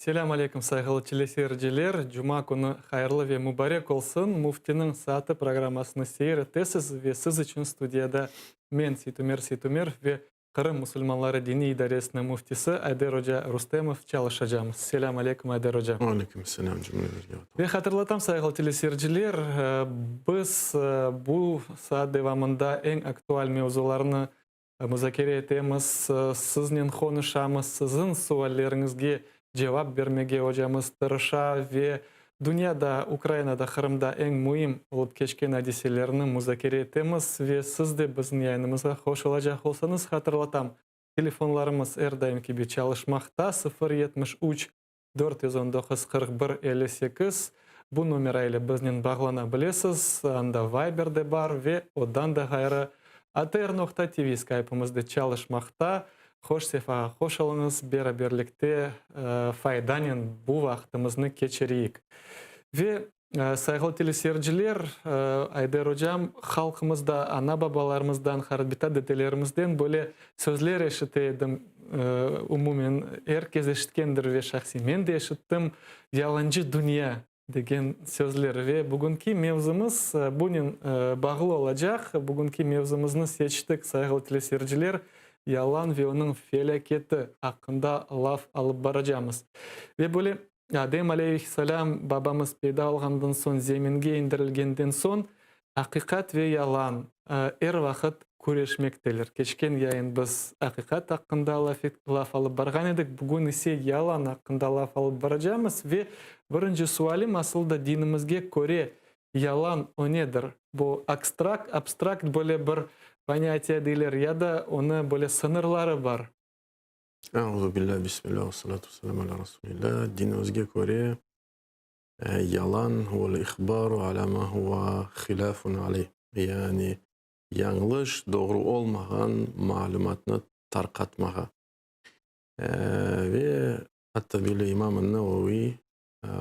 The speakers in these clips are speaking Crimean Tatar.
Selâm aleyküm, sayğılı teleseyirciler! Cuma künü hayırlı ve mubarek olsun! Müftiniñ saatı programmasını seyir etesiz ve siz içün studiyada men, Seytumer Seytumerov ve Qırım musulmanları diniy idaresiniñ müftisi Ayder oca Rustemov çalışacamız. Selâm aleyküm, Ayder oca! Aleyküm selâm, cümlemizge. Ve hatırlatam, sayğılı teleseyirciler, biz bu saat devamında eñ aktual mevzularnı muzakere etemiz, siznen qonuşamız, siziñ sualleriñizge cevap bermege ocamız tırışa ve dünyada, Ukrainada, Qırımda eñ müim olıp keçken adiselerni muzakere etemiz ve siz de bizim yayınımızğa qoşulacaq olsañız, hatırlatam, telefonlarımız er daim kibi çalışmaqta, 0 73 419 41 58, bu nomera ile biznen bağlana bilesiz, anda Viber de bar ve odan da ğayrı atr.tv skaypımız da çalışmaqta. Hoş sefağa hoş oluñız, beraberlikte faydanen bu vaqtımıznı keçireyik. Ve sayğılı teleseyirciler, Ayder ocam, halqımızda ana-babalarımızdan, harbita dedelerimizden böyle sözler eşite edim, umumen er kes eşitkendir ve şahsiy men de eşittim, yalancı dünya degen sözler. Ve bugünki mevzumız bunen bağlı olacaq. Bugünki mevzumıznı seçtik, sayğılı teleseyirciler, yalan ve onıñ felâketi aqqında laf alıp baracamız. Ve böyle Adem aleyhisselâm babamız peyda olğandan soñ, zeminge indirilgenden soñ, aqiqat ve yalan er vaqıt küreşmekteler. Keçken yayın biz aqiqat aqqında laf alıp barğan edik, bugün ise yalan aqqında laf alıp baracamız. Ve birinci sualim, asıl da dinimizge köre yalan o nedir? Bu akstrakt, abstrakt böyle bir ponâtiye deyler ya da onı böyle sıñırları bar? Euzu billâ, bismillâ, ve salâtu ve selâm alâ Rasûlillâ. Dinimizge köre, yalan, huvel ihbaru alâ mâ huve hilâfun aleyh, yani yañlış, doğru olmağan malümatnı tarqatmağa. Ve atta böyle İmam an-Nevevi,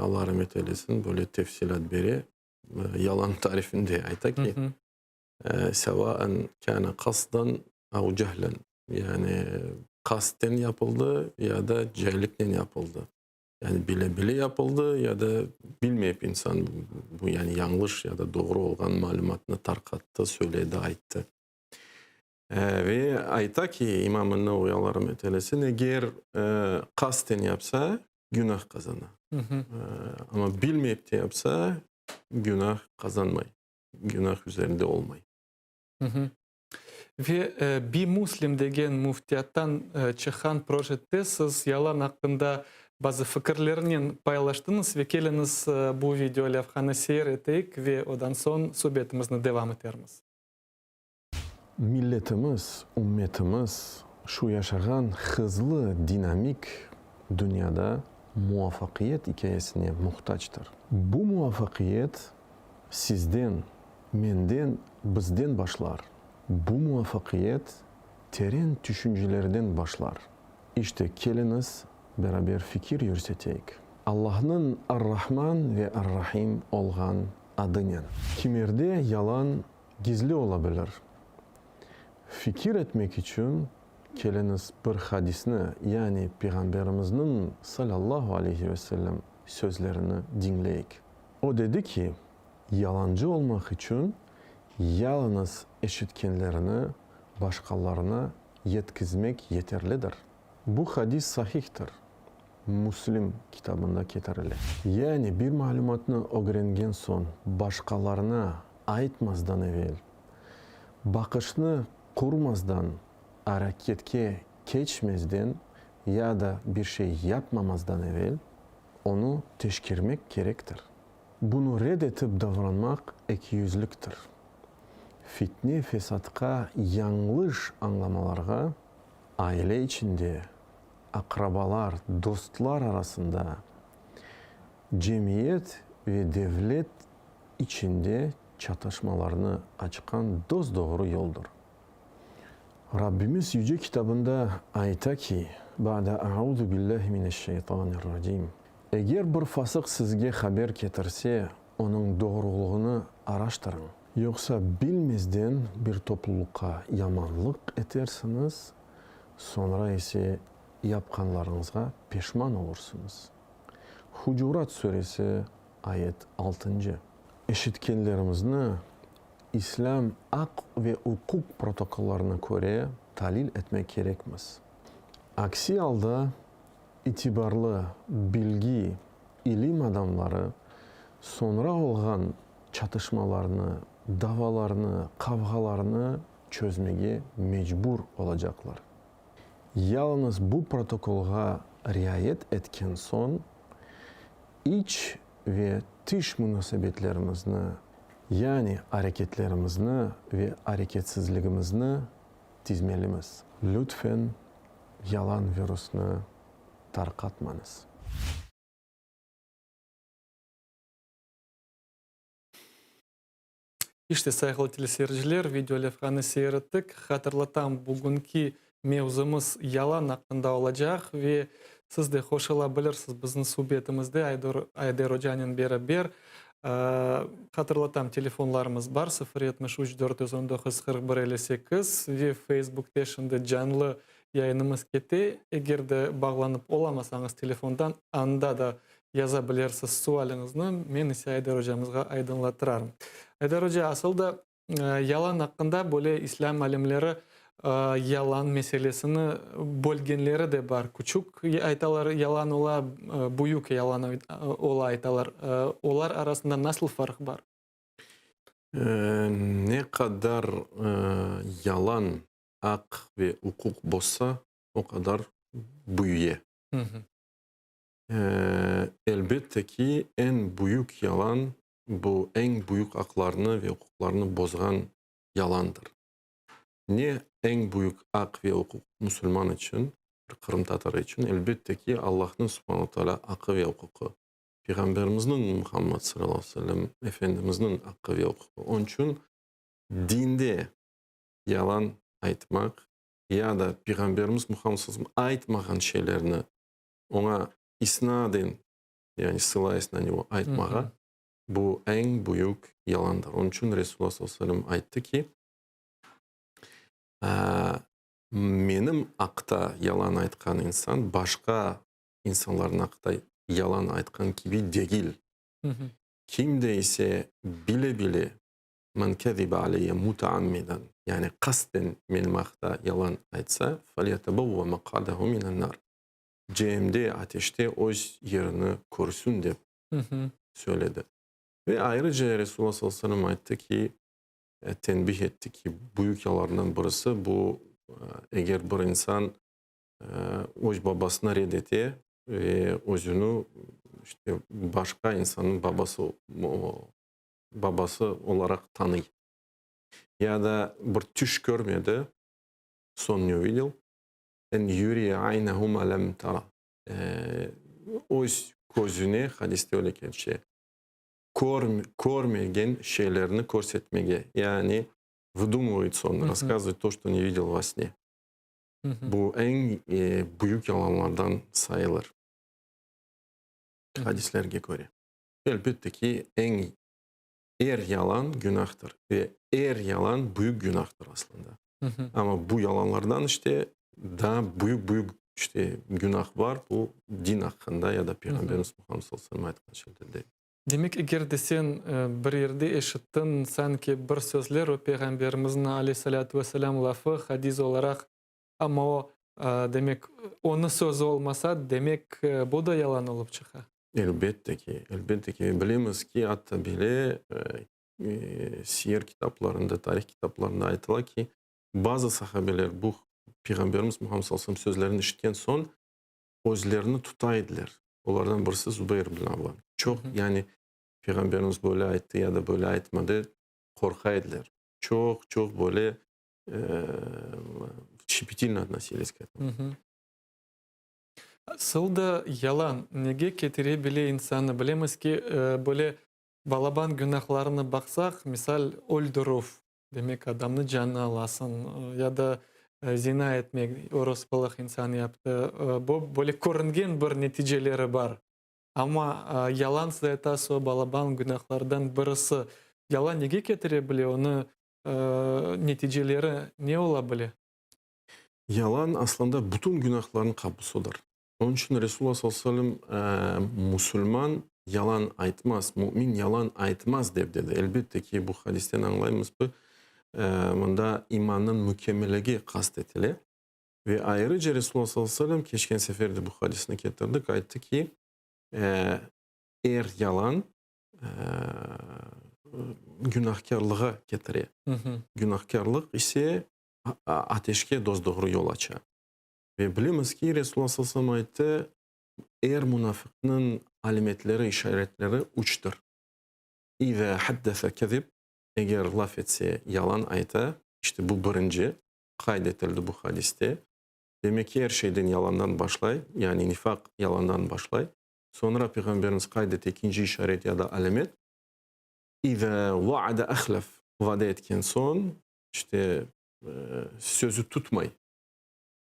Alla rahmet eylesin, böyle tefsilât bere, yalan tarifinde ayta ki, sevaen kâne qasdan av cehlen, yani qasten yapıldı ya da cehilliknen yapıldı. Yani bile-bile yapıldı ya da bilmeyip insan bu yani yañlış ya da doğru olğan malümatnı tarqattı, söyledi, ayttı. Ve ayta ki, İmam an-Nevevi, Alla rahmet eylesin, eger qasten yapsa, günah qazana. Amma bilmeyip de yapsa, günah qazanmay, günah üzerinde olmay. Ve Bi-Muslim degen müftiyattan çıqqan projette siz yalan aqqında bazı fikirlernen paylaştıñız ve keliñiz bu video levhanı seyir eteyik ve odan soñ subetimizni devam etermiz. Milletimiz, ümmetimiz şu yaşağan hızlı, dinamik dünyada muvafaqiyet ikâyesine muhtactır. Bu muvafaqiyet sizden, menden, bizden başlar. Bu muvafaqiyet teren tüşüncelerden başlar. İşte, keliñiz, beraber fikir yürseteyik. Allahnıñ Ar-Rahman ve Ar-Rahim olğan adınen. Kimerde yalan gizli ola bilir. Fikir etmek içün keliñiz bir hadisni, yani Peyğamberimizniñ, salâllahu aleyhi ve sellem, sözlerini diñleyik. O dedi ki, Yalancı olmaq içün yalıñız eşitkenlerini başqalarına yetkizmek yeterlidir. Bu hadis sahihtir, Müslim kitabında ketirile. Yani bir malümatnı ögrengen soñ başqalarına aytmazdan evel, baqışnı qurmazdan, areketke keçmezden ya da bir şey yapmamazdan evel, onı teşkermek kerektir. Bunı red etip davranmaq ekiyüzlüktir. Fitne-fesatqa, yañlış añlamalarğa aile içinde, aqrabalar, dostlar arasında, cemiyet ve devlet içinde çatışmalarnı açqan dos-doğru yoldur. Rabbimiz Yüce Kitabında ayta ki, Ba'de auzu billahi mineşşeytanirracim, Eger bir fasıq sizge haber ketirse, onıñ doğrulığını araştırıñ. Yoqsa bilmezden bir toplulıqqa yamanlıq etersiñiz, soñra ise yapqanlarıñızğa peşman olursıñız. Hucurat suresi, ayet altıncı. Eşitkenlerimizni İslâm aq ve uquq protokollarına köre talil etmek kerekmiz. Aksi alda itibarlı bilgi, ilim adamları soñra olğan çatışmalarnı, davalarnı, qavğalarnı çözmege mecbur olacaqlar. Yalıñız bu protokolğa riayet etken soñ, iç ve tış munasebetlerimizni, yani areketlerimizni ve areketsizligimizni tizmelimiz. Lütfen, yalan virusnı tarqatmañız. İşte, sayğılı teleseyirciler, video levhanı seyir ettik. Hatırlatam, bugünki mevzumız yalan aqqında olacaq ve siz de qoşula bilirsiz bizim subetimizde Ayder ocanen beraber. Hatırlatam, telefonlarımız bar, 0 73 419 41 58 ve Facebookte şimdi canlı yayınımız kete. Eger de bağlanıp olamasañız telefondan, anda da yaza bilirsiz sualiñizni, men ise Ayder ocamızğa aydınlatırarım. Ayder oca, asıl da yalan aqqında böyle islâm alimleri yalan meselesini bölgenleri de bar. Küçük aytalar yalan ola, büyük yalan ola aytalar. Olar arasında nasıl farq bar? Ne qadar yalan aq ve uquq bozsa, o qadar büyüye. Elbette ki, eñ büyük yalan, bu eñ büyük aqlarnı ve uquqlarnı bozğan yalandır. Ne eñ büyük aq ve uquq musulman içün, bir qırımtatarı içün? Elbette ki, Allahnıñ subhanu taalâ aqı ve uquqı, Peyğamberimizniñ Muhammad salâllahu aleyhi ve sellem Efendimizniñ aqqı ve uquqı. Onıñ içün dinde yalan aytmaq ya da Peyğamberimiz Muhammad salâllahu aleyhi ve sellem aytmağan şeylerni oña isnaden, yani ssılayas na nego, aytmağa, bu eñ büyük yalandır. Onıñ içün Resulullah salâllahu aleyhi ve sellem ayttı ki, menim aqta yalan aytqan insan başqa insanlarnıñ aqta yalan aytqan kibi degil. Kim de ise bile-bile Men kezibe aleyye muteammidan, yani qasten menim aqta yalan aytsa, felyetebevve maq'adehu minen-nar, ceemde, ateşte öz yerini körsün dep söyledi. Ve ayrıca Resulullah sallallahu aleyhi ve sellem ayttı ki, tenbih etti ki, büyük yalarından birisi bu, eger bir insan öz babasını red ete ve özüni işte başqa insannıñ babası babası olaraq tanıy. Ya da bir tüş körmedi, son ne uvidel, en yuriye aynehu ma lem tara. Öz közüne, hadiste öyle keçe, körmegen şeylerni körsetmege, yani vıdumıvayet son, rassказывает to, что ne videl vo sne. Bu eñ büyük yalanlardan sayılır, hadislerge köre. Elbette ki, eñ er yalan günahtır ve er yalan büyük günahtır aslında. Amma bu yalanlardan işte daa büyük-büyük işte günah bar, bu din aqqında ya da Peyğamberimiz Muhammed sallallahu aleyhi ve sellem aytqan şeylerde. Demek, eger de sen bir yerde eşittiñ, sanki bir sözler o Peyğamberimizniñ aleyhi-salâtu ve-selâm lafı, hadis olaraq, amma o, demek, onıñ sözü olmasa, demek, bu da yalan olıp çıqa. Elbette ki, elbette ki. Bilemiz ki, atta bile siyer kitaplarında, tarih kitaplarında aytıla ki, bazı sahabeler bu Peyğamberimiz Muhammed sallallahu aleyhi ve sellem sözlerini işitken soñ özlerini tuta ediler. Olardan birisi Zubeyr ibn Avvam. Çoq, yani Peyğamberimiz böyle ayttı ya da böyle aytmadı, qorqa ediler. Çoq, çoq böyle şçepetilno otnosilis k etому. Asıl da yalan nege ketire bile insannı? Bilemiz ki, böyle balaban günahlarını baqsaq, misal, öldürüv, demek, adamnı canını alasıñ, ya da zina etmek, orospılıq insan yaptı, bu böyle körüngen bir neticeleri bar. Amma yalan, siz aytasız, o balaban günahlardan birisi. Yalan nege ketire bile, onı neticeleri ne ola bile? Yalan, aslında, bütün günahlarnıñ qapusıdır. Onıñ içün Resulullah sallallahu aleyhi ve sellem musulman yalan aytmaz, mümin yalan aytmaz dep dedi. Elbette ki, bu hadisten añlaymız ki, mında imannıñ mükemmelligi qast etile. Ve ayrıca Resulullah sallallahu aleyhi ve sellem, keçken sefer de bu hadisni ketirdik, ayttı ki, er yalan günahkârlığa ketire. Günahkârlıq ise ateşke dos-doğru yol aça. Ve bilemiz ki, Resulullah sallallahu aleyhi ve sellem ayttı, er munafıqnıñ alâmetleri, işaretleri üçtir. İzâ haddese kezib, eger laf etse, yalan ayta, işte bu birinci, qayd etildi bu hadiste. Demek ki, er şeyden yalandan başlay, yani nifaq yalandan başlay. Soñra Peyğamberimiz qayd ete ekinci işaret ya da alâmet, İzâ vaade ahlef, vade etken soñ, işte, sözü tutmay.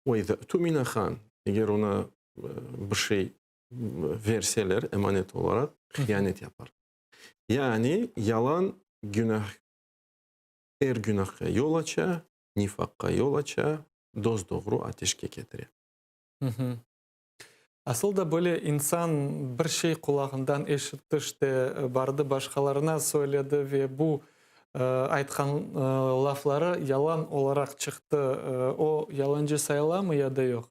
Ve izâ ütumine han, eger oña bir şey verseler emanet olaraq, hiyanet yapar. Yani yalan günah, er günahqa yol aça, nifaqqa yol aça, dos-doğru ateşke ketire. Asıl da böyle insan bir şey qulağından eşitti, işte, bardı başqalarına söyledi ve bu aytqan lafları yalan olaraq çıqtı, o yalancı sayılamı ya da yoq?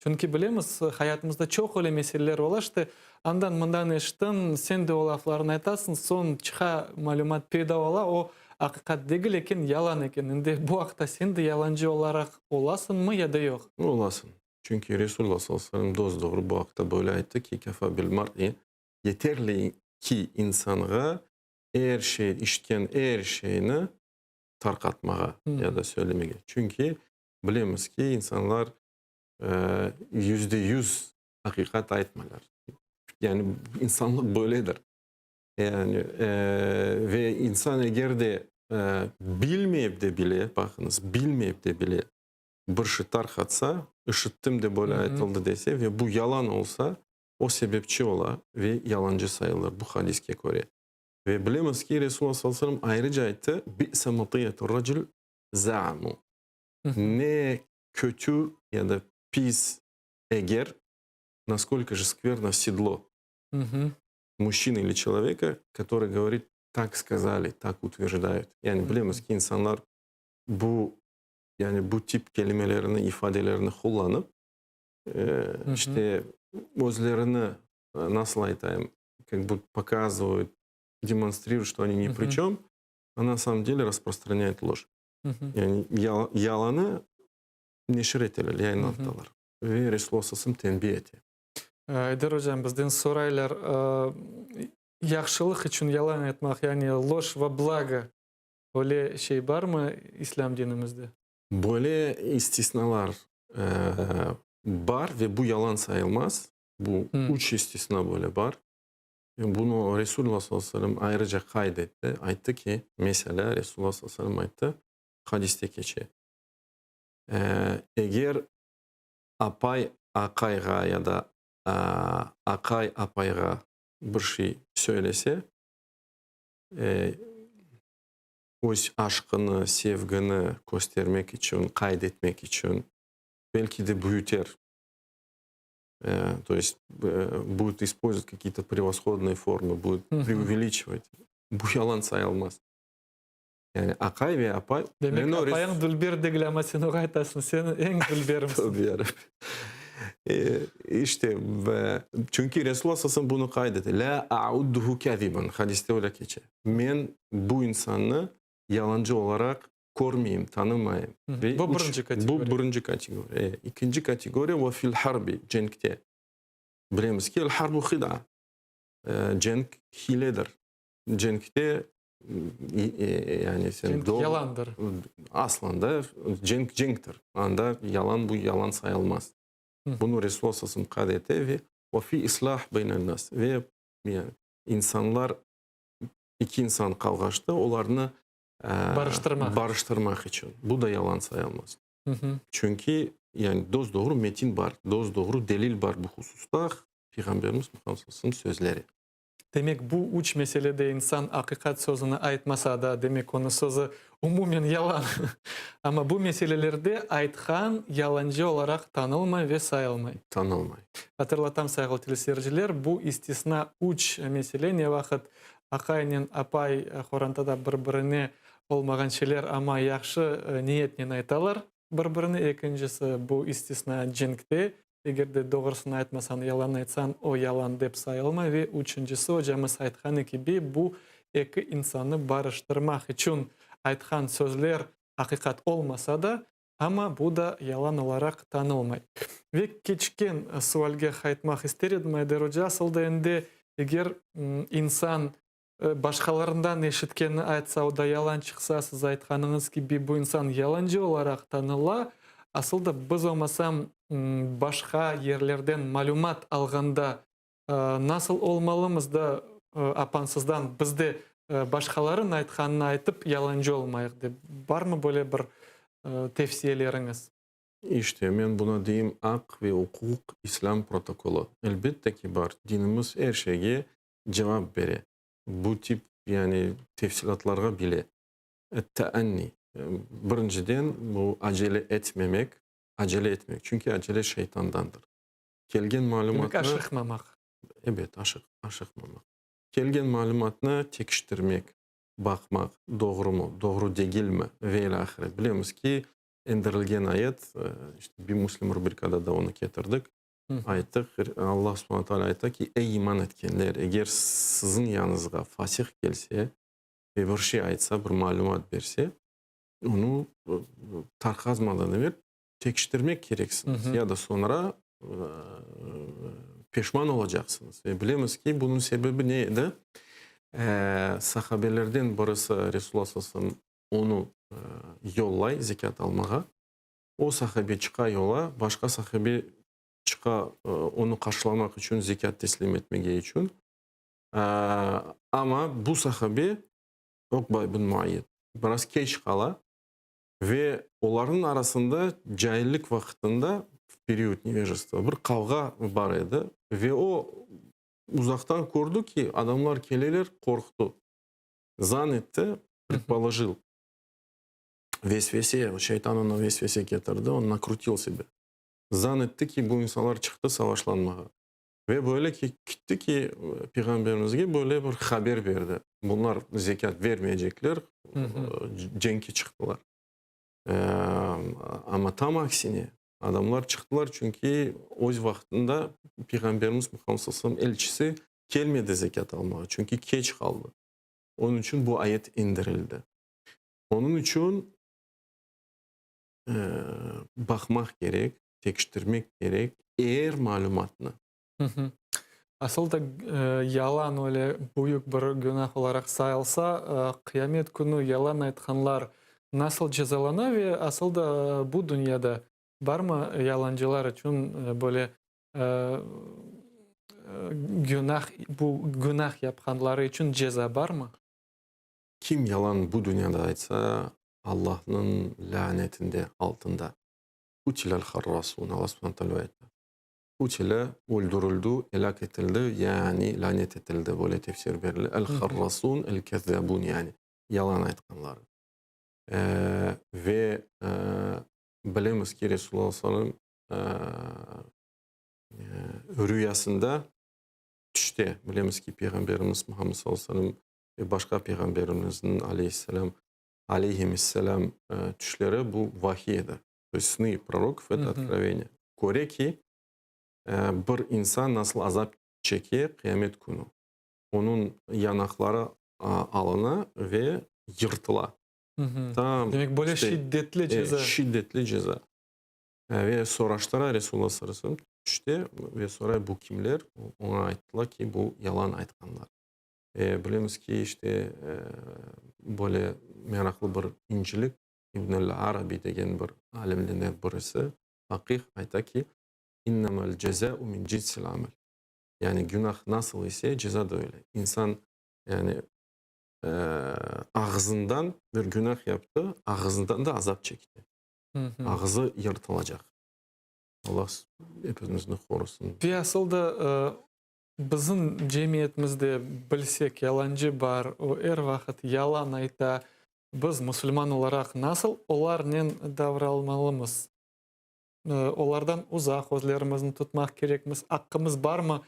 Çünki bilemiz, hayatımızda çoq öyle meseleler ola, işte, andan-mından eşittiñ, sen de o laflarnı aytasıñ, soñ çıqa malümat peyda ola, o aqiqat degil eken, yalan eken. Endi bu aqta sen de yalancı olaraq olasıñmı ya da yoq? Olasıñ. Çünki Resulullah sallallahu aleyhi ve sellem dos-doğru bu aqta böyle ayttı ki, Kefa bil mar'i, yeterli ki insanğa er şey, işitken er şeyni tarqatmağa ya da söylemege. Çünki bilemiz ki, insanlar 100% aqiqat aytmaylar. Yani insanlıq böyledir. Yani ve insan eger de bilmeyip de bile, baqıñız, bilmeyip de bile bir şey tarqatsa, işittim de böyle aytıldı dese ve bu yalan olsa, o sebepçi ola ve yalancı sayılır bu hadiske köre. Ve bilemiz ki, Resulullah sallallahu aleyhi ve sellem ayrıca ayttı, Bi'se matiyetur-racul za'mu. Ne kötü ya da pis eger, naskolko же skverno sedlo mujçinı ili çeloveka, kotorıy govorit, tak skazali, tak utverjdayut. Yani bilemiz ki, insanlar bu, yani bu tip kelimelerini, ifadelerini qullanıp, işte, özlerini, nasıl aytayım, kak bu pokazıvayut, demonstriruyut, çto oni ni pri çöm, a na samom dele rasprostraняют loş. Yani yalanı neşir eteler, yayınlatalar. Ve Resulullah sallallahu aleyhi ve sellem tenbiye ete. Ayder ocam, bizden soraylar, yahşılıq içün yalan aytmaq, yani loş vo blago, öyle şey barmı İslâm dinimizde? Böyle istisnalar bar ve bu yalan sayılmaz. Bu üç istisna böyle bar. Bunı Resulullah sallallahu aleyhi ve sellem ayrıca qayd etti. Ayttı ki, meselâ, Resulullah sallallahu aleyhi ve sellem ayttı, hadiste keçe, Eger apay aqayğa ya da aqay apayğa bir şey söylese, öz aşqını, sevgini köstermek içün, qayd etmek içün, belki de büyüter, to est будет использовать какие-то превосходные формы, будет преувеличивать, bu yalan sayılmaz. Yani aqay ve apay... Demek, apayıñ dülber degil, amma sen oña aytasıñ, sen eñ dülberimsiñ. Tövbe yarabbi. İşte, çünki Resulullah sallallahu aleyhi ve sellem bunı qayd ete, Lâ a'udduhu kâziban, hadiste öyle keçe. Men bu insannı yalancı olaraq körmeyim, tanımayım. Bu birinci kategoriya. Bu birinci kategoriya. İkinci kategoriya, ve fil harbi, cenkte. Bilemiz ki, el harbu hida, cenk hiledir. Cenkte yani sen Cenk yalandır. Aslında cenk cenktir. Anda yalan bu yalan sayılmaz. Bunı Resulullah sallallahu aleyhi ve sellem qayd ete ve ve fi islah beynen nas ve yani insanlar iki insan qavğaştı, olarnı barıştırmaq barıştırmaq içün. Bu da yalan sayılmaz. Çünki yani dos-doğru metin bar, dos-doğru delil bar bu hususta, Peyğamberimiz Muhammed sallallahu aleyhi ve sellem sözleri. Demek, bu üç meselede insan aqiqat sözüni aytmasa da, demek, onıñ sözü umumen yalan. Amma bu meselelerde aytqan yalancı olaraq tanılmay ve sayılmay. Tanılmay. Hatırlatam, sayğılı teleseyirciler, bu istisna üç mesele, ne vaqıt aqaynen apay qorantada bir-birine olmağan şeyler, amma yahşı niyetnen aytalar bir-birine, ekincisi, bu istisna cenkte, Eger de doğrusını aytmasañ, yalan aytsañ, o yalan dep sayılmay. Ve üçüncisi, ocamız aytqanı kibi, bu eki insannı barıştırmaq içün aytqan sözler aqiqat olmasa da, amma bu da yalan olaraq tanılmay. Ve keçken sualge qaytmaq ister edim, Ayder oca, asıl da endi eger insan başqalarından eşitkenini aytsa, o da yalan çıqsa, siz aytqanıñız kibi, bu insan yalancı olaraq tanıla. Asıl da biz olmasam başqa yerlerden malümat alğanda nasıl olmalımız da, apansızdan biz de başqalarınıñ aytqanını aytıp yalancı olmayıq dep, barmı böyle bir tevsiyeleriñiz? İşte, men buna deyim aq ve uquq islâm protokolı. Elbette ki, bar. Dinimiz er şeyge cevap bere. Bu tip, yani tefsilâtlarğa bile. Et-taanni. Birinciden, bu acele etmemek, acele etmek, çünki acele şeytandandır. Kelgen malümatnı... Demek, aşıqmamaq. Ebet, aşıqmamaq. Kelgen malümatnı tekiştirmek, baqmaq, doğrumı, doğru degilmi ve ilâhre. Bilemiz ki, endirilgen ayet, işte, Bir Müslim rubrikada da onı ketirdik, Ayttıq, Allah subhana taalâ ayta ki, Ey iman etkenler, eger siziñ yanıñızğa fasih kelse ve bir şey aytsa, bir malümat berse, onı tarqazmadan evel tekiştirmek kereksiñiz, ya da soñra peşman olacaqsıñız. Ve bilemiz ki, bunıñ sebebi ne edi? Sahabelerden birisi Resulullah sallallahu aleyhi ve sellem onı yollay zekât almağa. O sahibi çıqa yola, başqa sahibi çıqa onı qarşılamaq içün, zekât teslim etmege içün. Amma bu sahibi, Uqba ibn Muayyid, biraz keç qala ve olarnıñ arasında caillik vaqıtında, v period nevejestva, bir qavğa bar edi ve o uzaqtan kördi ki, adamlar keleler, qorqtı. Zan etti, predpoложil, Vesvese, şeytan oña vesvese ketirdi, o nakrutil sebe. Zan etti ki, bu insanlar çıqtı savaşlanmağa. Ve böyle ki, kitti ki, Peyğamberimizge böyle bir haber berdi. Bunlar zekât vermeycekler, cenkke çıqtılar. Amma tam aksine, adamlar çıqtılar, çünki öz vaqtında Peyğamberimiz Muhammed sallallahu aleyhi ve sellem elçisi kelmedi zekât almağa, çünki keç qaldı. Onıñ içün bu ayet indirildi. Onıñ içün baqmaq kerek, tekiştirmek kerek er malümatnı. Asıl da yalan öyle büyük bir günah olaraq sayılsa, qıyamet künü yalan aytqanlar nasıl cezalana ve asıl da bu dünyada barmı yalancılar içün böyle günah, bu günah yapqanları içün ceza barmı? Kim yalan bu dünyada aytsa, Allahnıñ lânetinde, altında. Qutilel harrasun, Alla subhane taalâ ayta. Qutile, öldürildi, elâk etildi, yani lânet etildi, böyle tefsir berile. El harrasun, el kezzabun, yani yalan aytqanları. Ve bilemiz ki, Resulullah sallallahu aleyhi ve sellem rüyasında, tüşte, bilemiz ki, Peyğamberimiz Muhammed sallallahu aleyhi ve sellem ve başqa peyğamberimizniñ, aleyhisselâm, aleyhimisselâm, tüşleri bu vahiy edi. To est sny prorokov, eto otkroveniye. Köre ki, bir insan nasıl azap çeke qıyamet künü. Onıñ yanaqları alına ve yırtıla. Tam, Demek, böyle şiddetli ceza. Şiddetli ceza. Ve soraştıra Resulullah sallallahu aleyhi ve sellem tüşte ve soray, bu kimler? Oña ayttılar ki, bu yalan aytqanlar. Bilemiz ki, işte, böyle meraqlı bir incilik, İbn el-Arabi degen bir alimlerden birisi, faqih, ayta ki, İnnemel cezâ'u min cinsil amel. Yani günah nasıl ise, ceza da öyle. İnsan, yani, ağzından bir günah yaptı, ağzından da azap çekti. Ağzı yırtılacaq. Allah epimizni qorusın. Ve asıl da. Bizim cemiyetimizde bilsek yalancı bar, o er vaqıt yalan ayta. Biz musulman olaraq nasıl olarnen davralmalımız? Olardan uzaq özlerimizni tutmaq kerekmiz. Aqqımız barmı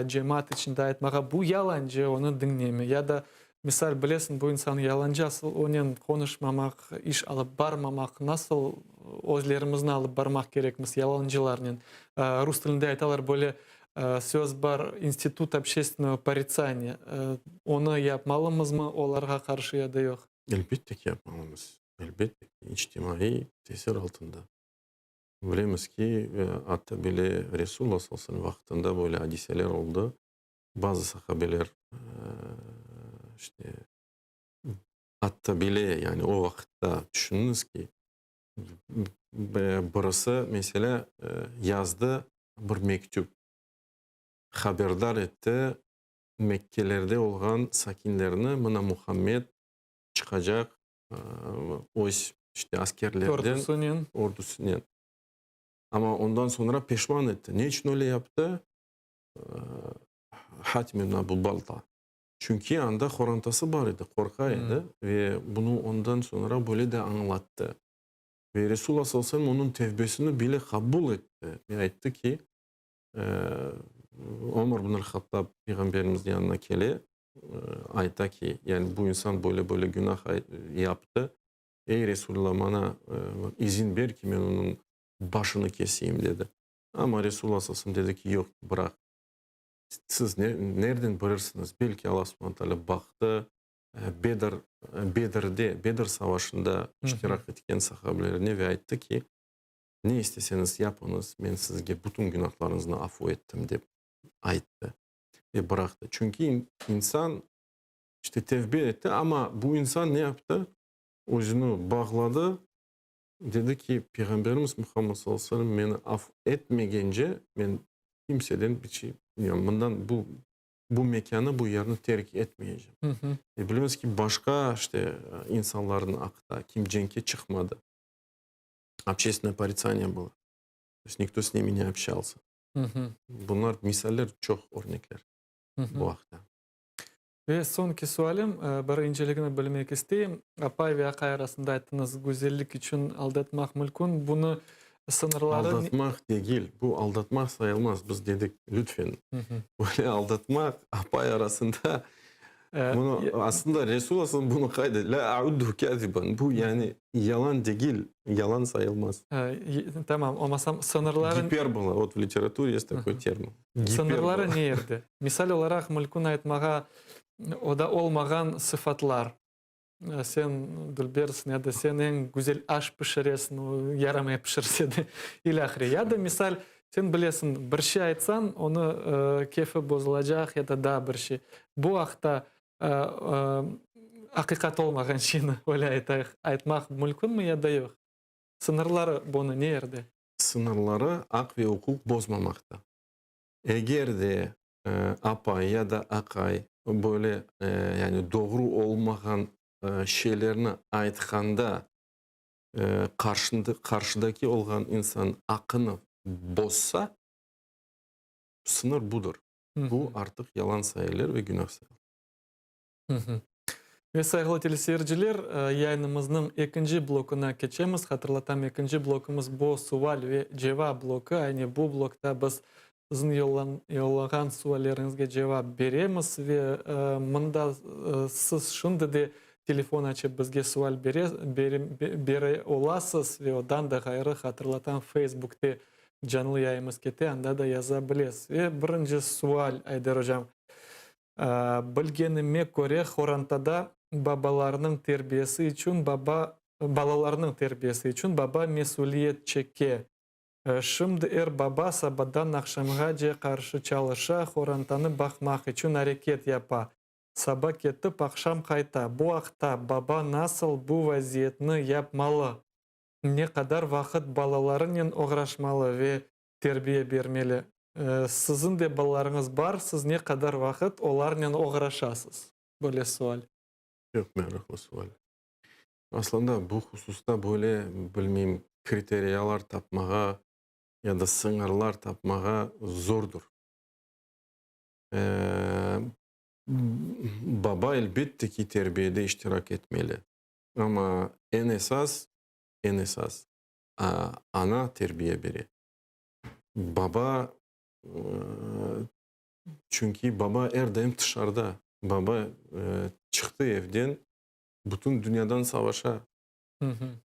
cemaat içinde aytmağa, bu yalancı, onı diñleme? Ya da, misal, bilesiñ, bu insan yalancı, asıl onen qonuşmamaq, iş alıp barmamaq, nasıl özlerimizni alıp barmaq kerekmiz yalancılarnen? Rus tilinde aytalar, böyle söz bar, institut общественного poritsaniya. Onı yapmalımızmı olarğa qarşı ya da yoq? Elbette ki, yapmalımız. Elbette ki, içtimaiy tesir altında. Bilemiz ki, atta bile Resulullah sallallahu aleyhi ve sellem vaqtında böyle adiseler oldı. Bazı sahabeler işte atta bile yani o vaqıtta tüşüniñiz ki, birisi, meselâ, yazdı bir mektüp, haberdar etti Mekkelerde olğan sakinlerni, mına Muhammed çıqacaq öz işte askerlerden, Ordusınen. ordusınen. Amma ondan soñra peşman etti. Ne içün öyle yaptı? Hatim ibn Abu Balta. Çünki anda qorantası bar edi, qorqa edi ve bunı ondan soñra böyle de añlattı. Ve Resulullah sallallahu aleyhi ve sellem onıñ tevbesini bile qabul etti ve ayttı ki, Ömer ibn al-Hattab Peyğamberimizniñ yanına kele, ayta ki, yani bu insan böyle-böyle günah yaptı, ey Resulullah, maña izin ber ki, men onıñ başını keseyim, dedi. Amma Resulullah sallallahu aleyhi ve sellem dedi ki, yoq, bıraq. Siz nereden bilirsiñiz, belki Allah subhane teala baqtı, Bedr, Bedirde, Bedir savaşında iştirak etken sahabelerine ve ayttı ki, ne isteseñiz yapıñız, men sizge bütün günahlarıñıznı afu ettim, dep ayttı ve bıraqtı. Çünki insan işte tevbe etti, amma bu insan ne yaptı? Özüni bağladı, dedi ki, Peyğamberimiz Muhammed sallallahu aleyhi ve sellem meni af etmegence, men kimseden bir şey, mından bu bu mekânı, bu yerni terk etmeyecem. Ve bilemiz ki, başqa işte insanlarnıñ aqta, kim cenkke çıqmadı, общественное poritsaniye было, to есть nikto s nimi ne общался. Bunlar misaller, çoq örnekler bu aqta. Ve soñki sualim, bir inceligini bilmek isteyim. Apay ve aqay arasında ayttıñız, güzellik içün aldatmaq mülkün. Bunı sıñırları... Aldatmaq degil, bu aldatmaq sayılmaz. Biz dedik, lütfen, böyle aldatmaq apay arasında, bunı aslında Resul asıl bunı qayd etti, lâ auddu kâziban, bu yani yalan degil, yalan sayılmaz. Tamam, olmasam sıñırları... Giperbola, vot v literature есть такой termin. Sıñırları ne yerde? Misal olaraq, mülkün aytmağa oda olmağan sıfatlar. Sen dülbersiñ ya da sen eñ güzel aş pişiresiñ, o yaramay pişirse de, ilâhre. Ya da misal, sen bilesiñ, bir şey aytsañ, onı kefi bozulacaq ya da daa bir şey. Bu aqta aqiqat olmağan şeyni öyle aytayıq, aytmaq mülkünmi ya da yoq? Sıñırları bunı ne yerde? Sıñırları aq ve uquq bozmamaqta. Eger de apay ya da aqay böyle yani doğru olmağan şeylerni aytqanda qarşıdaki olğan insan aqını bozsa, sıñır budır. Bu artıq yalan sayılır ve günah sayılır. Ve sayğılı teleseyirciler, yayınımıznıñ ekinci blokuna keçemiz. Hatırlatam, ekinci blokumız bu sual ve cevap bloku. Aynı bu blokta biz siziñ yollağan sualleriñizge cevap beremiz ve mında siz şimdi de telefon açıp bizge sual bere olasız ve odan da ğayrı, hatırlatam, Facebookte canlı yayımız kete, anda da yaza bilesiz. Ve birinci sual, Ayder ocam. Bilgenime köre, horantada babalarnıñ terbiyesi içün baba, balalarnıñ terbiyesi içün baba mesüliyet çeke. Şimdi er baba sabadan aqşamğace qarşı çalışa, horantanı baqmaq içün areket yapa. Saba ketip, aqşam qayta. Bu aqta baba nasıl bu vaziyetni yapmalı? Ne qadar vaqıt balalarınen oğraşmalı ve terbiye bermeli. Siziñ de balalarıñız bar, siz ne qadar vaqıt olarnen oğraşasız? Böyle sual. Çoq meraqlı sual. Aslında bu hususta böyle, bilmeyim, kriteriyalar tapmağa ya da sıñırlar tapmağa zordur. Baba, elbette ki, terbiyede iştirak etmeli. Amma eñ esas, eñ esas, ana terbiye bere. Baba, çünki baba er daim tışarıda. Baba çıqtı evden, bütün dünyadan savaşa.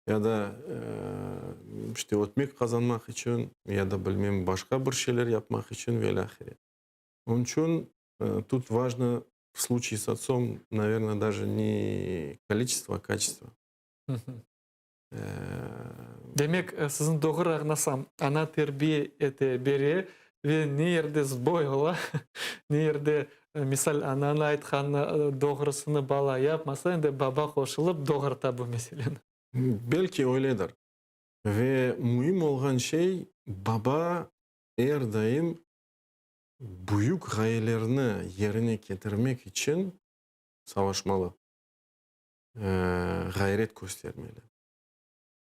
Ya da işte ötmek qazanmaq içün, ya da bilmem başqa bir şeyler yapmaq içün ve ilâhre. Onıñ içün тут важно в случае с отцом, наверное, даже не количество, а качество. Demek, sizni doğru añlasam, ana terbiye ete, bere ve ne yerde sboy ola, ne yerde, misal, ananıñ aytqanı doğrusını bala yapmasa, endi baba qoşulıp doğurta bu meseleni. Belki öyledir. Ve müim olğan şey, baba er daim büyük ğayelerni yerine ketirmek içün savaşmalı, ğayret köstermeli.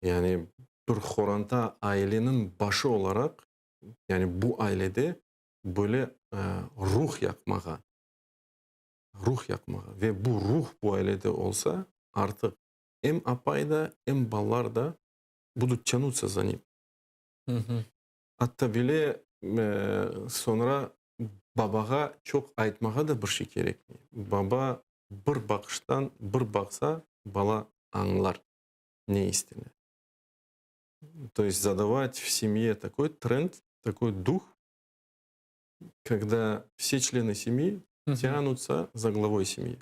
Yani bir qoranta, aileniñ başı olaraq, yani bu ailede böyle ruh yaqmağa, ruh yaqmağa ve bu ruh bu ailede olsa, artıq em apay da, em balalar da будут тянуться за ним. Atta bile soñra babağa çoq aytmağa da bir şey kerekmey. Baba bir baqıştan bir baqsa, bala añlar ne istene. То есть задавать в семье такой тренд, такой дух, когда все члены семьи тянутся за главой семьи.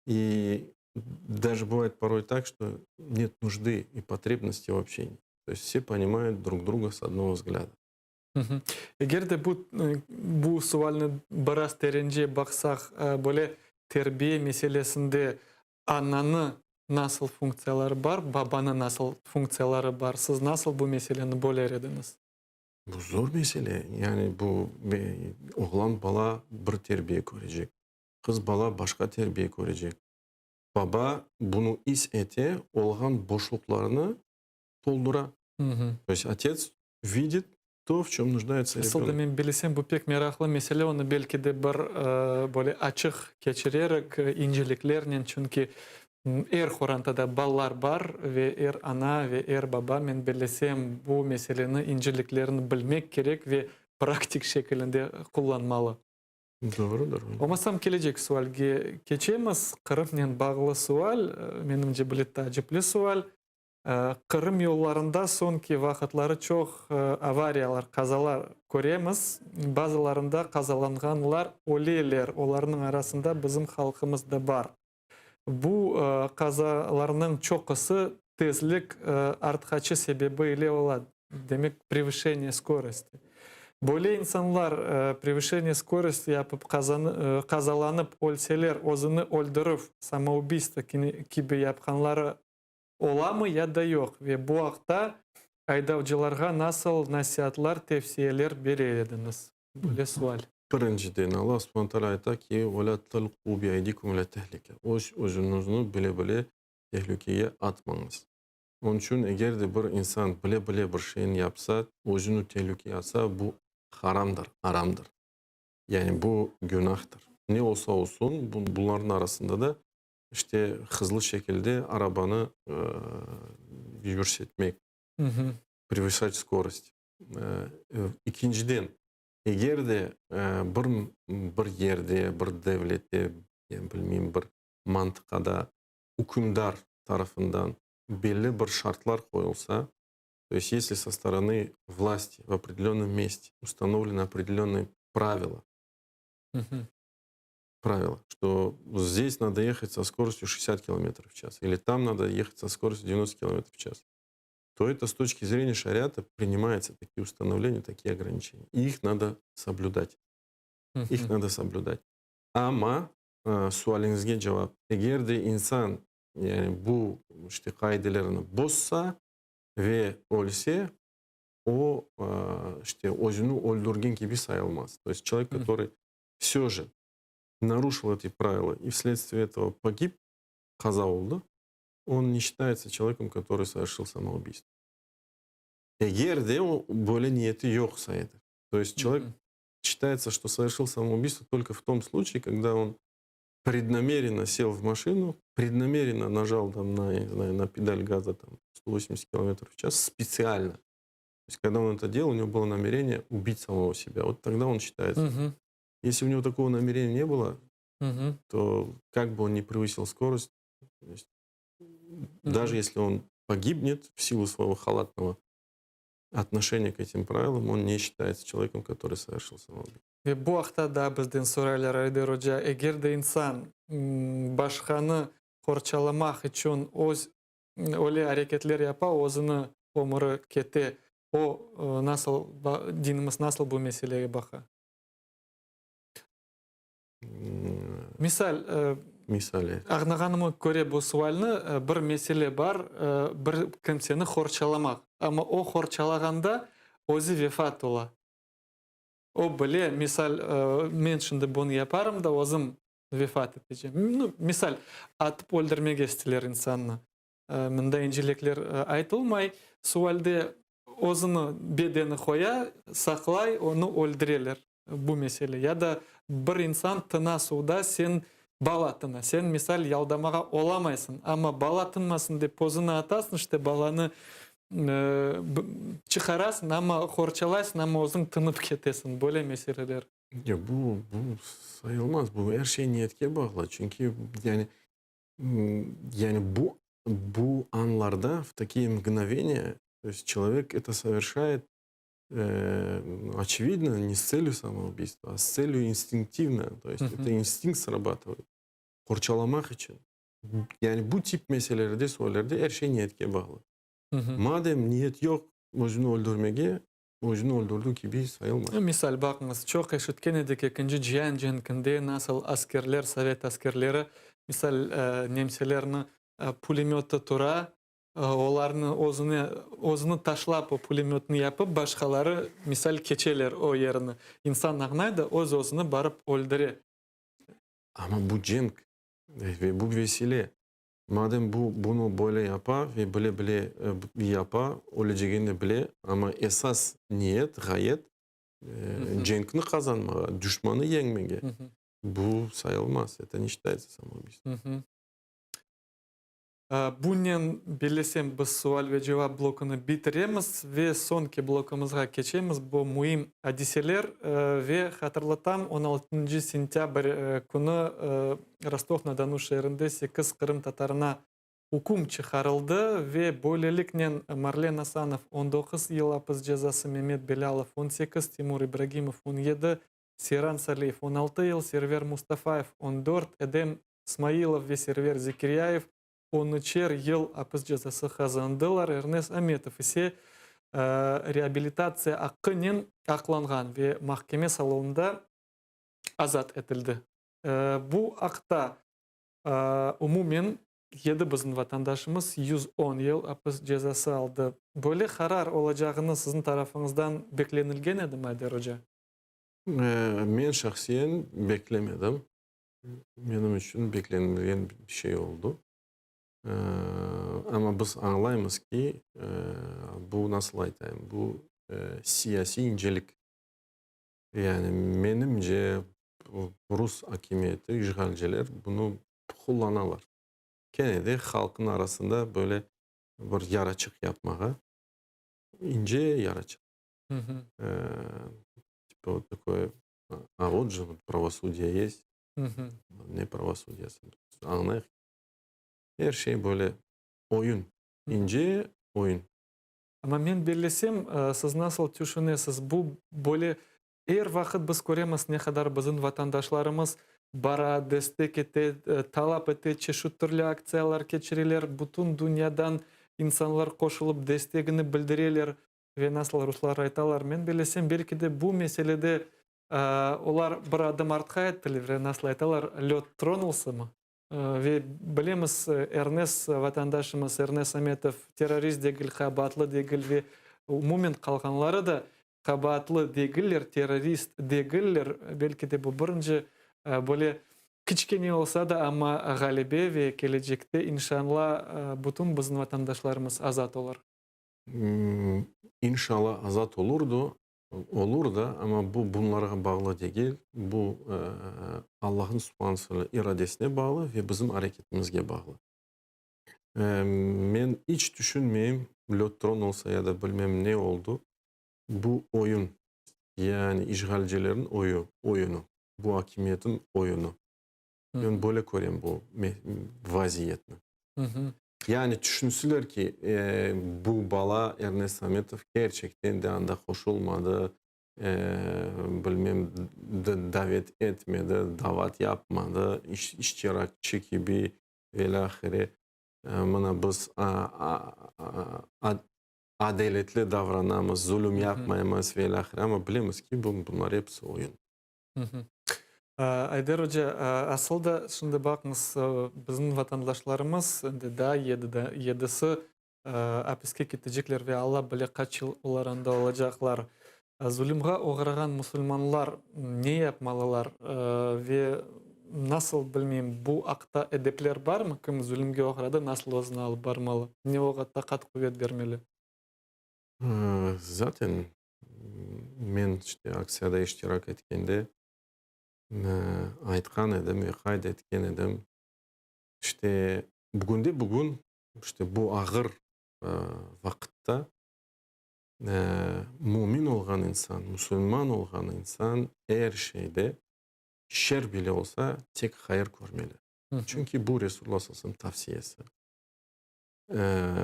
И даже бывает порой так, что нет нужды и потребности в общении. То есть все понимают друг друга с одного взгляда. Eger de bu bu sualni biraz terence baqsaq, böyle terbiye meselesinde ananı nasıl funktsiyaları bar, babanı nasıl funktsiyaları bar? Siz nasıl bu meseleni böler ediñiz? Bu zor mesele. Yani bu oğlan bala bir terbiye körecek, qız bala başqa terbiye körecek. Baba bunı is ete, olğan boşluqlarnı toldura. То есть отец видит то, в чем нуждается Asıl da ребенок. Men bilsem, bu pek meraqlı mesele, onı belki de bir böyle açıq keçirerek inceliklernen, çünki er qorantada balalar bar ve er ana ve er baba, men bilsem, bu meseleni inceliklerini bilmek kerek ve praktik şekilinde qullanmalı. Doğrudır. Olmasam kelecek sualge keçemiz. Qırımnen bağlı sual, menimce bile taacipli sual. Qırım yollarında soñki vaqıtları çoq avariyalar, qazalar köremiz. Bazılarında qazalanğanlar öleler. Olarnıñ arasında bizim halqımız da bar. Bu qazalarnıñ çoqusı tezlik artqaçı sebebi ile ola. Demek, превышение скорости. Böyle insanlar превышение скорости yapıp qazalanıp ölseler, özüni öldürüv, самоубийство kibi yapqanları olamı ya da yoq? Ve bu aqta aydavcılarğa nasıl nasiatlar, tevsiyeler bere ediñiz? Böyle sual. Birinciden, Allah subhane taala ayta ki: ولا تلقوا بأيديكم إلى التهلكة. Öz özüñizni bile bile tehlükege atmañız. Onıñ içün eger de bir insan bile bile bir şeyni yapsa, özüni tehlükege atsa, bu haramdır, aramdır. Yani bu günahtır. Ne olsa olsun, bularnıñ arasında da işte hızlı şekilde arabanı yürsetmek, превышать скорость. Ekinciden, eger de bir yerde, bir devlette, bilmeyim, bir mantıqada ükümdar tarafından belli bir şartlar qoyulsa, то есть если со стороны власти в определенном месте установлены определенные правила, правила, что здесь надо ехать со скоростью 60 км в час или там надо ехать со скоростью 90 км в час, то это с точки зрения шариата принимаются такие установления, такие ограничения. И их надо соблюдать. Их надо соблюдать. Amma sualiñizge cevap. Eger de insan yani bu işte qaidelerni bozsa ve ölse, o işte özüni öldürgen kibi sayılmaz. То есть человек, который все же нарушил эти правила и вследствие этого погиб, qaza oldı, он не считается человеком, который совершил самоубийство. Eger de o böyle niyeti yoqsa edi. То есть человек. Считается, что совершил самоубийство только в том случае, когда он преднамеренно сел в машину, преднамеренно нажал там на, я не знаю, на педаль газа там 180 километров в час специально. То есть, когда он это делал, у него было намерение убить самого себя. Вот тогда он считается. Если у него такого намерения не было, то как бы он ни превысил скорость, то есть, даже если он погибнет в силу своего халатного отношения к этим правилам, он не считается человеком, который совершил самоубийство. Ve bu aqta da bizden soraylar, Ayder oca, eger de insan başqanı qorçalamaq içün öz öyle areketler yapa, özüni ömüri kete, o nasıl, dinimiz nasıl bu meselege baqa? Misal, Misal. Añlağanıma köre bu sualni, bir mesele bar, bir kimseni qorçalamaq, amma o qorçalağanda özü vefat ola. O bile, misal, men şimdi bunı yaparım da, özüm vefat etecem. Nu, misal, atıp öldürmege isteyler insannı. Mında incelikler aytılmay. Sualde özüni bedeni qoya, saqlay, onı öldüreler. Bu mesele. Ya da bir insan tına suvda, sen bala tına. Sen, misal, yaldamağa olamaysıñ, amma bala tınmasın dep özüni atasıñ, işte balanı çıqarasıñ, amma qorçalaysıñ, amma özüñ tınıp ketesiñ. Böyle meseleler. Ya bu sayılmaz. Bu er şey niyetke bağlı. Çünki yani bu anlarda, в такие мгновения, то есть человек это совершает, очевидно, не с целью самоубийства, а с целью инстинктивно. То есть это инстинкт срабатывает. Qorçalamaq içün. Yani bu tip meselelerde, suallerde er şey niyetke bağlı. Madem niyet yoq özüni öldürmege, özüni öldürdü kibi sayılmaz. Misal, baqıñız, çoq eşitken edik Ekinci cian cenkinde nasıl askerler, sovet askerleri, misal, nemselerni pulemöti tura, olarnı özüne, özüni taşlap o pulemötni yapıp, başqaları, misal, keçeler o yerni. İnsan añlay da, öz özüni barıp öldüre. Amma bu cenk ve bu vesile. Madem bu bunı böyle yapa ve bile-bile yapa, ölecegini bile, amma esas niyet, ğayet cenkni qazanmağa, duşmanı yeñmege, bu sayılmaz, это не считается самоубийством. Bunen, bellesem, biz sual ve cevap blokunı bitiremiz ve soñki blokumızğa keçemiz. Bu müim adiseler ve hatırlatam, 16 sentâbr künü Rostov-na-Donu şeerinde sekiz qırımtatarına üküm çıqarıldı ve böyleliknen Marlen Asanov 19 yıl apis cezası, Memet Belâlov 18, Timur İbragimov 17, Seyran Saliyev 16 yıl, Server Mustafayev 14, Edem Smailov ve Server Zekiryayev 13-er yıl apis cezası qazandılar. Ernes Ametov ise reabilitatsiya aqqınen aqlanğan ve mahkeme salonında azat etildi. Bu aqta umumen yedi bizim vatandaşımız 110 yıl apis cezası aldı. Böyle qarar olacağını siziñ tarafıñızdan beklenilgen edimi, Ayder oca? Men şahsiyen beklemedim. Menim içün beklenilgen bir şey oldı. Amma biz añlaymız ki, bu, nasıl aytayım, bu siyasiy incelik. Yani, menimce, rus akimiyeti, işğalciler bunı qullanalar. Kene de halqnıñ arasında böyle bir yaraçıq yapmağa, ince yaraçıq. Типа вот такое, а вот же вот правосудие есть, ne pravosudiyesi? Añlayıq. Er şey böyle oyun, ince oyun. Amma men bellesem, siz nasıl tüşünesiz, bu böyle er vaqıt biz köremiz, ne qadar bizim vatandaşlarımız bara, destek ete, talap ete, çeşit türlü aktsiyalar keçireler, bütün dünyadan insanlar qoşulıp destegini bildireler ve nasıl ruslar aytalar, men bellesem, belki de bu meselede olar bir adım artqa ettiler ve nasıl aytalar, löd tronulsa mı? Ve bilemiz, Ernes vatandaşımız, Ernes Ametov terrorist degil, qabaatlı degil ve umumen qalğanları da qabaatlı degiller, terrorist degiller. Belki de bu birinci böyle kiçkene olsa da, amma ğalebe ve kelecekte, inşalla, bütün bizim vatandaşlarımız azat olur. İnşalla azat olurdı. Olur da, amma bu bunlarğa bağlı degil, bu Allahnıñ subhane iradesine bağlı ve bizim areketimizge bağlı. Men iç tüşünmeyim, lötron olsa ya da bilmem ne oldu, bu oyun, yani işğalcilerniñ oyu, oyunı, bu akimiyetniñ oyunı. Men böyle körem bu vaziyetni. Yani tüşünseler ki, bu bala Ernest Ametov kerçekten de anda qoşulmadı, bilmem, davet etmedi, davat yapmadı, iştirakçı kibi ve ilâhre, mına biz adaletli davranamız, zulüm yapmaymız ve ilâhre, amma bilemiz ki, bunlar episi oyun. Ayder oca, asıl da şimdi baqıñız, bizim vatandaşlarımız endi daa yedisi apiske ketecekler ve Alla bile qaç yıl olar anda olacaqlar. Zulümğa oğrağan musulmanlar ne yapmalılar ve nasıl, bilmeyim, bu aqta edepler barmı, kim zulümge oğradı, nasıl özüni alıp barmalı, ne oğa taqat, quvet bermeli? Zaten men işte aktsiyada iştirak etkende aytqan edim ve qayd etken edim, işte bugünde bugün işte bu ağır vaqıtta mümin olğan insan, musulman olğan insan er şeyde, şer bile olsa, tek hayır körmeli. Çünki bu Resulullah sallallahu aleyhi ve sellem tavsiyesi.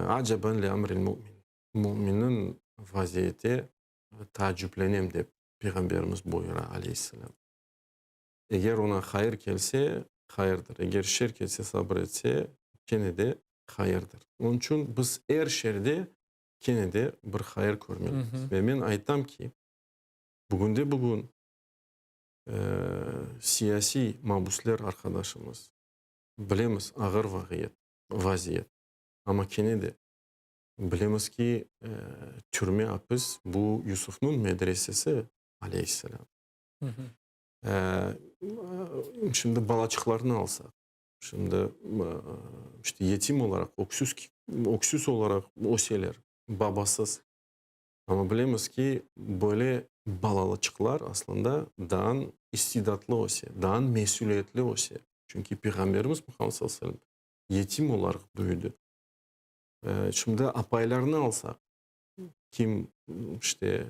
Aceben li emril mümin. Müminniñ vaziyeti taaciplenem dep Peyğamberimiz buyura, aleyhisselam. Eger oña hayır kelse, hayırdır. Eger şer kelse, sabır etse, kene de hayırdır. Onıñ içün biz er şerde kene de bir hayır körmelimiz. Ve men aytam ki, bugünde-bugün siyasiy mabusler arqadaşımız, bilemiz, ağır vaziyet, amma kene de bilemiz ki, türme, apis, bu Yusufnıñ medresesi, aleyhisselam. Şimdi balaçıqlarnı alsaq, şimdi işte yetim olaraq, öksüz, öksüz olaraq öseler, babasız. Amma bilemiz ki, böyle balalıçıqlar aslında daa istidatlı öse, daa mesüliyetli öse. Çünki Peyğamberimiz Muhammed sallallahu aleyhi ve sellem yetim olaraq büyüdi. Şimdi apaylarnı alsaq, kim işte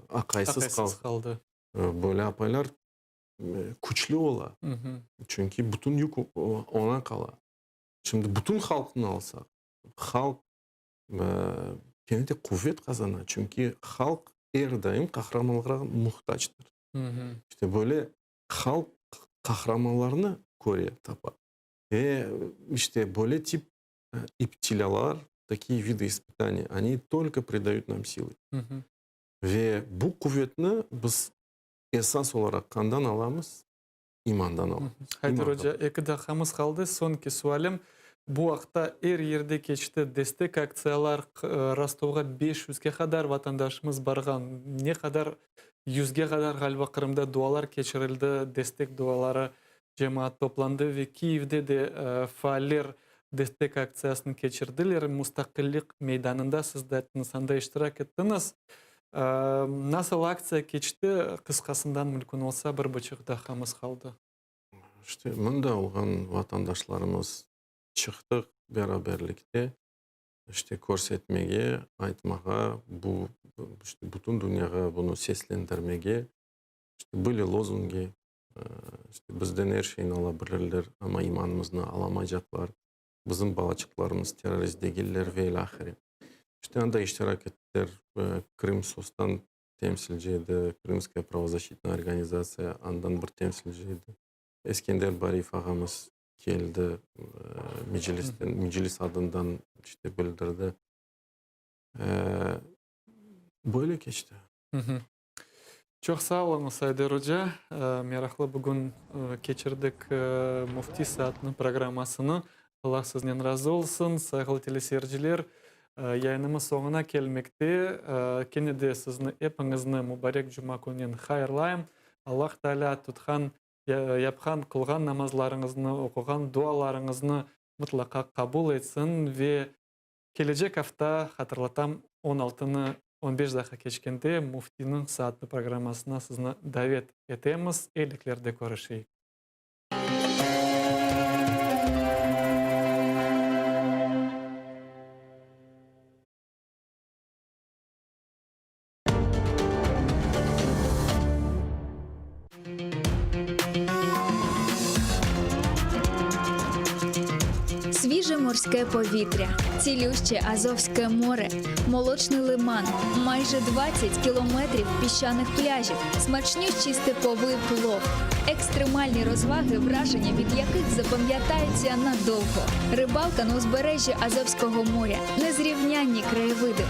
aqaysız qaldı, böyle apaylar küçlü ola, çünki bütün yük oña qala. Şimdi bütün halqnı alsaq, halq kene de quvet qazana, çünki halq er daim qahramanlarğa muhtacdır. İşte böyle halq qahramanlarnı köre, tapa. Ve işte böyle tip iptilâlar, такие виды испытаний, они только придают нам силы. Ve bu quvetni biz esas olaraq qandan alamız? İmandan alamız. Ayder oca, eki daqqamız qaldı. Soñki sualim. Bu aqta er yerde keçti destek aktsiyalar, Rostovğa 500ge qadar vatandaşımız barğan, ne qadar yüzge qadar, ğaliba, Qırımda dualar keçirildi, destek duaları, cemaat toplandı ve Kiyevde de faaller destek aktsiyasını keçirdiler Mustaqillik meydanında, siz de ayttıñız, anda iştirak ettiñiz. Nasıl aktsiya keçti, qısqasından mümkün olsa, bir buçuq daqqamız qaldı. İşte mında olğan vatandaşlarımız çıqtıq beraberlikte işte körsetmege, aytmağa, bu işte bütün dünyağa bunı seslendirmege, işte были lozungi, işte bizden er şeyni ala bilirler, amma imanımıznı alamaycaqlar, bizim balaçıqlarımız terrorist degiller ve ilâhre. İşte anda iştirak ettiler, Krımsostan temsilci edi, Krımskaya pravozащитная организация, andan bir temsilci edi. Eskender Bariyev ağamız keldi Meclisten, Meclis adından işte bildirdi. Böyle keçti. Çoq sağ oluñız, Ayder oca. Meraqlı bugün keçirdik Müfti saatiniñ programmasını. Allah siznen razı olsun. Sayğılı teleseyirciler, yayınımız soñuna kelmekte. Kene de sizni epiñizni mubarek cuma kününen hayırlayım. Allah Teala tutqan, yapqan, qılğan namazlarıñıznı, oquğan dualarıñıznı mıtlaqa qabul etsin ve kelecek afta, hatırlatam, on altını. 15 daqqa keçkende Müftiniñ saatı programmasına sizni davet etemiz. Eyiliklerde körüşeyik. Свіже морське повітря, цілюще Азовське море, молочний лиман, майже 20 кілометрів піщаних пляжів, смачнющий степовий плов, екстремальні розваги, враження від яких запам'ятаються надовго. Рибалка на узбережжі Азовського моря, незрівнянні краєвиди.